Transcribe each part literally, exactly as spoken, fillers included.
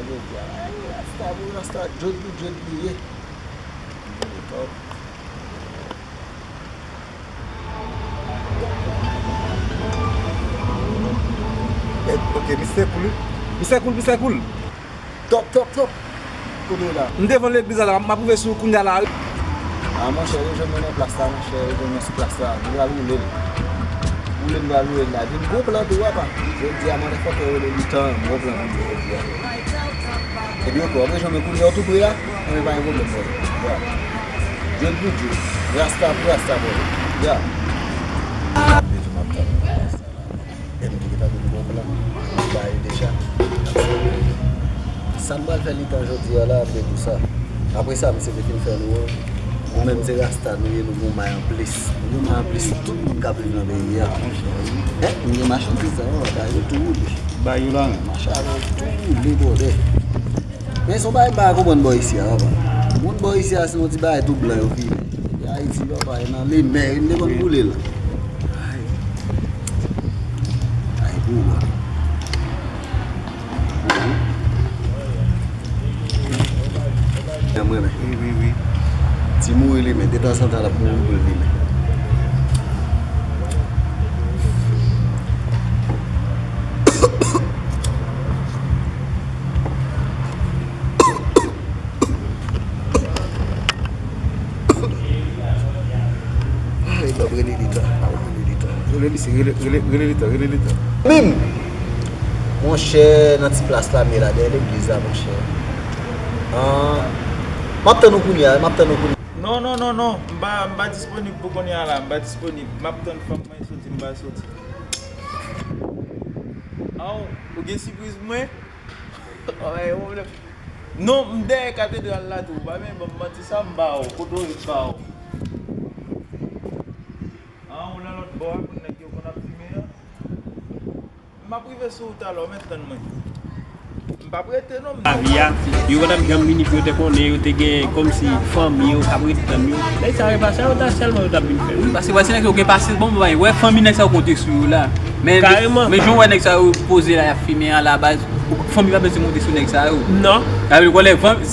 Jodi a, ay, rasta pou rasta, djòd pou djòd li ye. Top. Eh, ok, mistè Koul, wi. Mistè Koul, mistè Koul. Top, top, top. Kote w la? M devan legliz la, m ap rive sou kounya la, wi. Ah, monchè, rejwenn mwen nan plas la, monchè, rejwenn mwen sou plas la. M pral woule l. Woule m pral woule l la. Vin gwo plan tou, papa. Jodi a, motherfucker rele li tan, gwo plan pou jodi a. Epi, ok, w ap rejwenn mwen kounya w tou pre a? Anben, pa gen pwoblèm, brother. Yeah. Jodi pou jodi. Rasta pou rasta, brother. Yeah. Mwen toujou m ap tann. E m te gentan vin pran plan. M ba yo deja. Sa m pral fè li tan jodi a la, m te di w sa. Apre sa, misye te fin fè nou an. Nou menm se rasta nou ye, nou gen may anplis. Nou gen may anplis tout moun k ap viv nan peyi a. Eh, nou gen machandiz la, bagay yo tou woule. Ba yo la. Machandiz tou woule, bòdè. Men se yon bagay m pa ka konprann bò isi a, papa. Moun bò isi a, se yon ti bagay tou blan yo file. Epi Ayiti, papa, e nan limè, yo te konn boule l. Ay. Ay, pou ou, bòdè. Janm renmen. Wi, wi, wi. Ti mouri limen, detanzantan l ap mouri pou l limen. Ay, m ap rele li tan, m ap rele li tan. Rele li, se rele, rele, rele li tan, rele li tan. Mim! Monchè, nan ti plas la m ye la, dèyè legliz la, monchè. Ah, m ap tann ou kounye a, m ap tann ou kounye a. Non, non, non, non, m pa, m pa disponib pou kounye a la, m pa disponib. M ap tann fanm mwen soti, m pral soti. Aw, ou gen sipriz pou mwen? Ay, ou menm. Non, m dèyè katedral la tou. Ou pa menm ban m manti sa, m ba w. Kote w ye, m ba w. Ah, ou nan lòt bò a, pou nèg yo konn ap fimen an. M ap rive sou ou talè, men tann mwen. M p ap rete non, m nan lavi a, yo pa t ap janm vini pou yo te konnen, yo te gen kòmsi fanmi yo k ap ret tann yo. Nèg sa yo pa sa yo ta sèlman yo t ap vin fè. Wi, paske wè se nèg yo gen pasyans, bon, mwen wè fanmi nèg sa yo konte sou yo la. Men, kareman, men jan w wè nèg sa yo poze la, y ap fimen an la baz, fanmi pa bezwen monte sou nèg sa yo. Non. Sa vle di, w konnen,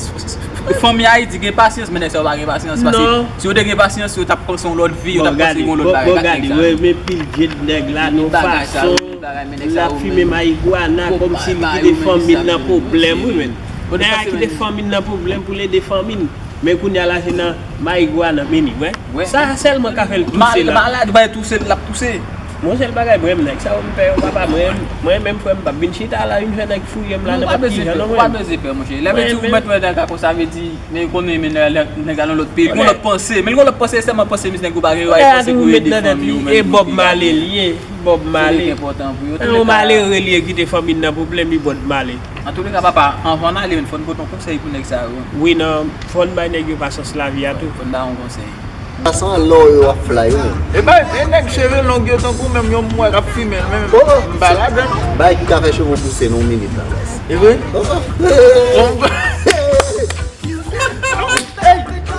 fanmi Ayiti gen pasyans, men nèg sa yo pa gen pasyans. Paske si yo te gen pasyans, yo t ap panse yon lòt vi, yo t ap panse yon lòt bagay. Bon, gade, men pil je nèg la, nan fason. L ap fimen marigwana kòmsi li kite fanmi l nan pwoblèm, wi, men. Nèg la kite fanmi l nan pwoblèm pou l ede fanmi l. Men kounye a la, se nan marigwana, men li, wè. Sa sèlman ka fè l touse la. Malad, bay touse, l ap touse. Mwen, sèl bagay, mwen, nèg sa yo, m pè yo, papa, mwen, mwen menm, frè m, m p ap vin chita la, vin fè nèg fouye m la, nenpòt ki jan, non, mwen. Ou pa bezwen pè, monchè. Lè m di ou mèt wè nèg la konsa, vle di, men konnen, men nèg la nan lòt peyi, l gon lòt panse, men l gon lòt panse, sèlman panse, mis nèg ou pa gen, yo pa panse pou yo ede fanmi yo, men. E Bob Marley li ye. Bob Marley. Yon malere li ye ki te fanmi n nan pwoblèm, li Bob Marley. Antouleka, papa, anvan n ale, men fò n pote yon konsèy pou nèg sa yo. Wi, non, fò n bay nèg yo pasyans lavi a tou. Fò n ba yo yon konsèy. Sa san lò yo ap fly, wi. E bay, e nèg cheve long yo tankou menm yon mwen k ap fimen, men m pa ladan. Bay ki ka fè cheve w pouse nan yon minit la, guys. E vre? Bon.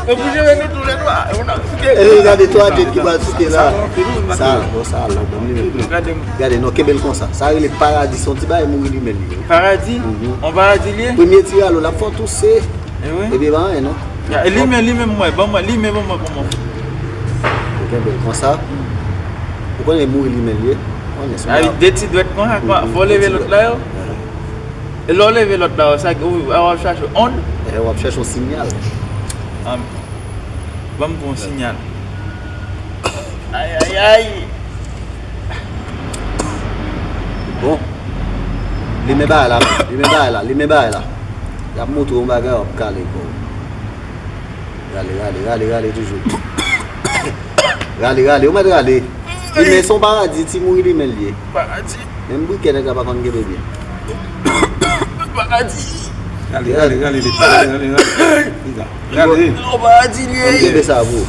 E pou jere nou toulètwa, e pou n ap site. E gade twa djed ki pral site la. Sa, bon, sa, la, bon, li menm. Gade, non, kenbe l konsa. Sa rele paradi, se yon ti bagay mouri limen li ye. Paradi? Mhm. On paradi li ye? Premye ti ralo, l ap fè w touse. E wi. Epi pa anyen, non. Ya, e li menm, li menm, mwen, ban mwen, li menm, ban mwen, ban mwen. Ou kenbe l konsa. Ou konnen mouri limen li ye. Konnen sa. Ay, de ti dwèt konsa, fò w leve lòt la yo. E lè w leve lòt la, sa, w ap chache ond? E w ap chache yon sinyal. Ban m pou yon sinyal. Ay, ay, ay! Bon. Limen bagay la, limen bagay la, limen bagay la. Y ap montre yon bagay, w ap kale kò w. Rale, rale, rale, rale toujou. Rale, rale, ou mèt rale. Limen se yon paradi, ti mouri limen l ye. Paradi. Menm brikè nèg la pa konn kenbe byen. Paradi. Rale, rale, rale, rale, rale, rale. Rale. Yon paradi li ye. Konn kenbe sa, bro.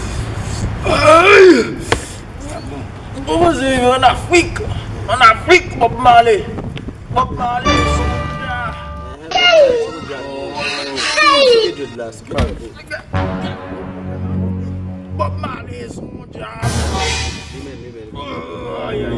Ou poze viv ann Afrik. Ann Afrik, Bob Marley. Bob Marley, soldier. Bob Marley, soldier. Ay, ay.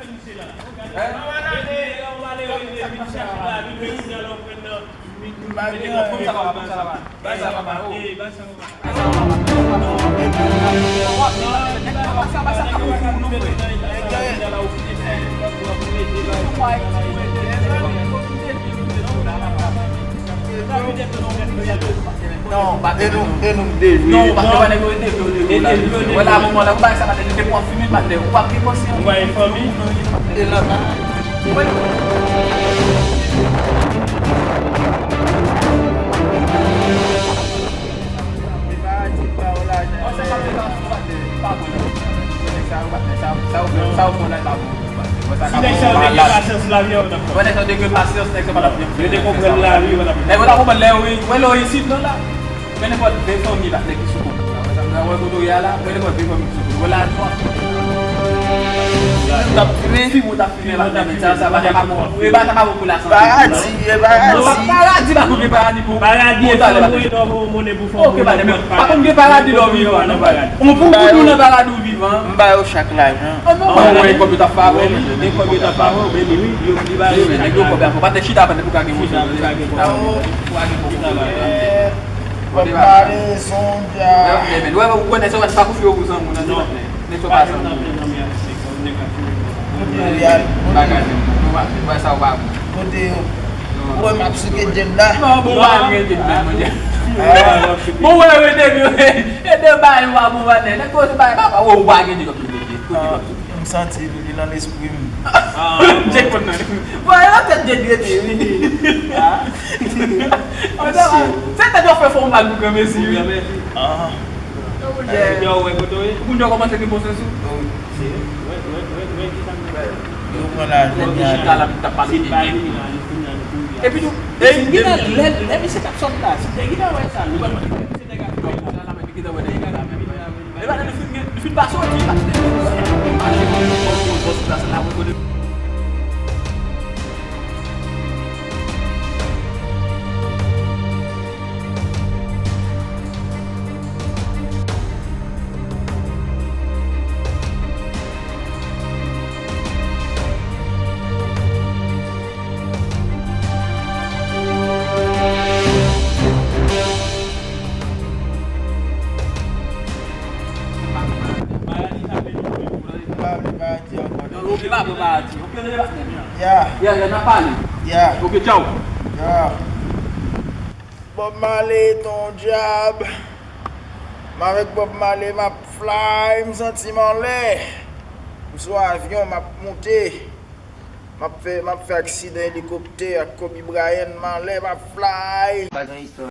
Non, pa te nou, e nou de jwe. Non, pa te nou de jwe. Wè la, moman la, ou bay sa, pa te nou te pran fimi, pa te ou pa pi konsi. Ou bay fanmi. E la. Si nèg sa yo te gen pasyans, lavi a yo t ap fèt. Yo te konprann lavi yo t ap fèt. Nèg yo ta konprann lè yo wè lè yo isit nan la. Men nenpòt de fanmi la nèg ki sou kou. Wè kote w ye a la, men nenpòt de fanmi ki sou kou. Wè la nou ap Menm t ap fimen. Fimen w t ap fimen, pa nan men sa, sa pa, sa pa bon. E ba, sa pa bon pou lasante. Paradi, e paradi. Non, pa paradi, pa konn gen paradi pou. Paradi, e fè mwen lè w voye monnen pou fè. Ok, pa nan men. Pa konn gen paradi lè w vivan, non. On pou koudou nan paradi ou vivan. M ba yo chak lajan. An non, pa wè kòb yo t ap favè li. Gen kòb yo t ap favè, men li, wi, yo, li ba yo. Nèg yo kòb la, fò pa te chita pandan pou ka gen moun. Chita, pou ka gen moun. Pou ka gen moun. Bob Marley, Sonja. Wè, wè, ou konnen se wè, se pa pou fè yo pou zanmi, non. Nèg yo pa zanmi. Kote yo ye? Bagay, nou pa, nou pa sa ou pa bon. Kote yo? Ou wè m ap souke djed la? Non, bon, ou pa gen djed menm, mon djed. Bon, wè, wè, depi, e de bagay ou pa bon, wè, nèg, nèg koze bagay, papa, ou pa gen djed, kote djed, kote djed. M santi li, li nan lespri m. Djed konn nan. Bon, e nan tèt djed rete, wi. Se tèt yo fè fò m bag pou granmesi, wi. Yo, wè kote w ye. Moun yo kòmanse gen bon sans ou. Yo pran lajan li ale. Epi tou, e, gen nan lè, lè misye t ap sòt la, si te gen nan wè sa, nou pa konn se nèg a fè la, men ki te wè nèg la, men. E pa nou fin, nou fin pa soti. Mache pou nou pran yon bòs plas la, mwen konnen. Ok, pa pran paradi. Ok, ya, ya, n a pale. Ya. Ok, tchaw. Ya. Bob Marley, ton dyab. M avèk Bob Marley, m ap fly, m santi m anlè. M sou avyon, m ap moute. M ap fè, m ap fè aksidan elikoptè ak Kobe Bryant, m anlè, m ap fly. Pa gen istwa.